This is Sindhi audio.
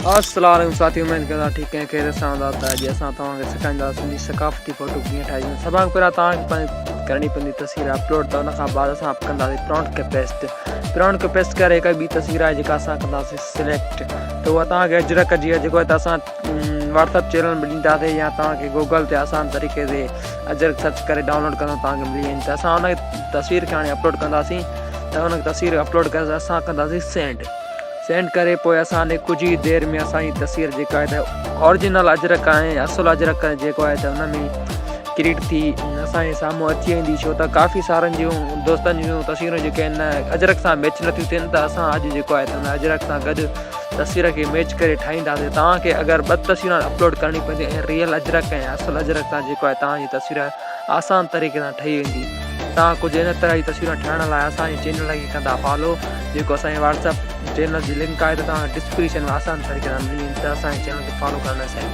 السلام عليڪم ساٿيو اميد ڪندا ٺيڪ ۽ خير سان هوندا ته اڄ اسان توهان کي سکائينداسين سنڌي ثقافتي فوٽو ڪيئن ٺاهجن سڀ کان پهريان توهان کي پنهنجي ڪرڻي پوندي تصوير اپلوڊ ته ان کان بعد اسان ڪنداسين پرانٽ کي پيسٽ پرانٽ کي پيسٽ ڪري هڪ ٻي تصوير آهي جيڪا اسان ڪنداسين سليڪٽ ته اها توهان کي اجرڪ جي جيڪو آهي ته اسان واٽسپ چينل ۾ ڏينداسين يا توهان کي گوگل تي آسان طريقي سي اجرڪ سرچ ڪري ڊائونلوڊ ڪندو توهان کي ملي ويندي ته اسان ان تصوير کي هاڻي اپلوڊ ڪنداسين ته ان تصوير اپلوڊ ڪري اسان ڪنداسين سينڊ سينڊ ڪري پوء اسان ڏي ڪجهه ئي دير ۾ اسان جي تصوير جيڪا آهي ته اورجنل اجرڪ آهي اصل اجرڪ جيڪو آهي ته ان ۾ ڪريٽ ٿي اسان جي سامهون اچي ويندي ڇو ته ڪافي سارن جون دوستن جون تصويرون جيڪي آهن اجرڪ سان ميچ نٿيون ٿين ته اسان اڄ جيڪو آهي ته ان اجرڪ سان گڏ تصوير کي ميچ ڪري ٺاهينداسين توهان کي اگر ٻه تصويرون اپلوڊ ڪرڻي پوندي ۽ ريئل اجرڪ ۽ اصل اجرڪ سان جيڪو آهي توهان جي تصوير آسان طريقي سان ٺهي ويندي توهان ڪجهه ان طرح جي تصويرون ٺاهڻ لاء اسان جي چينل کي ڪندا فالو جيڪو اسان جي واٽس اپ چينل جي لنڪ آهي ته توهان کي ڊسڪرپشن ۾ آسان طريقي سان ملي ويندي ته اسان جي چينل کي فالو ڪرڻ لاء.